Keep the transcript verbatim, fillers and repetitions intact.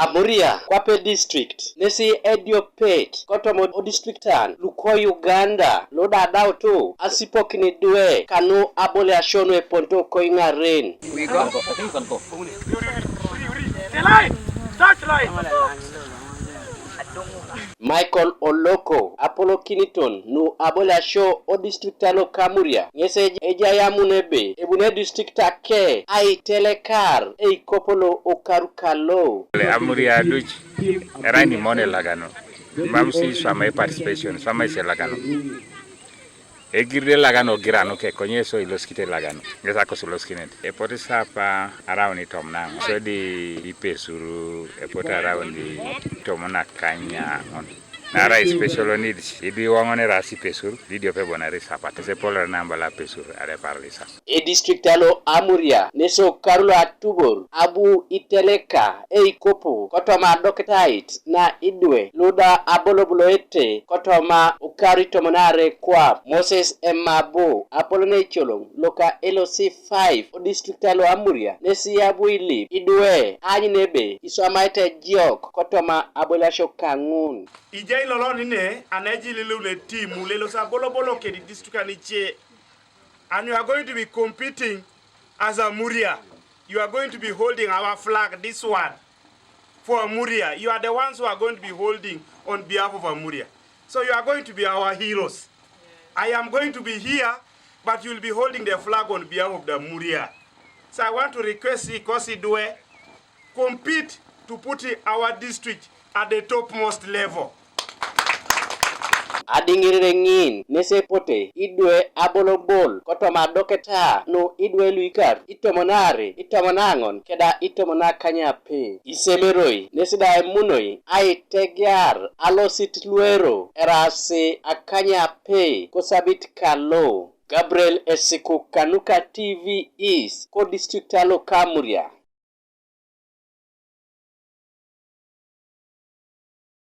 Amuria kwape district nesi ediopet kotoma odistriktan luko Uganda lodadautu asipokini dwe kanu abole ashonu eponto koing'aren. Michael Oloko apolokiniton nu abole asho odistrikta lo Kamuria ŋes ej- ejai amun ebe ebuni edistrikta ke aitelekar eikopolo okaru kalo. Amuria duc erai ni mon elagano. Mam si swamai participation, swamai si elagano. Egirde elagano giranu ke konye so iloskite elagano. Ngesa kos iloskinet. Epoti sapa araun itom naŋ. So di ipesuru epoti araun di itom nakanya ŋon. Nara special needs idu iwoŋon erasi pesur, didio pebonari sapa. Tesepolore nambala pesur are parlisa. Edistrict alo Amuria neso karulo atubor abu iteleka eikopo kotoma adoketait na idwe luda abolobuloete kotoma ukaru itomonare kwap. Moses Emabo apolon ecoloŋ loka L C five odistrict alo Amuria nesi abu ilip idwe aany nebe iswamaete ejok kotoma aboliasio kaŋun. Ijai lolo nine anejililune timu lelos abolobolo kedi district anice. And you are going to be competing as a Muria. You are going to be holding our flag, this one, for Amuria. You are the ones who are going to be holding on behalf of Amuria. So you are going to be our heroes. I am going to be here, but you will be holding the flag on behalf of the Muria. So I want to request Ikosi Due, compete to put our district at the topmost level. Adiŋirire ŋin nesepote idwe abolobol kotoma adoketa nu idwe luikar itomonare itomonaŋon keda itomonakanyape. Isemeroi nesida emunoi aitegear alosit luero erasi akanyape kosabit kalo. Gabriel Esiku kanuka T V East kodistrict alo Kamuria.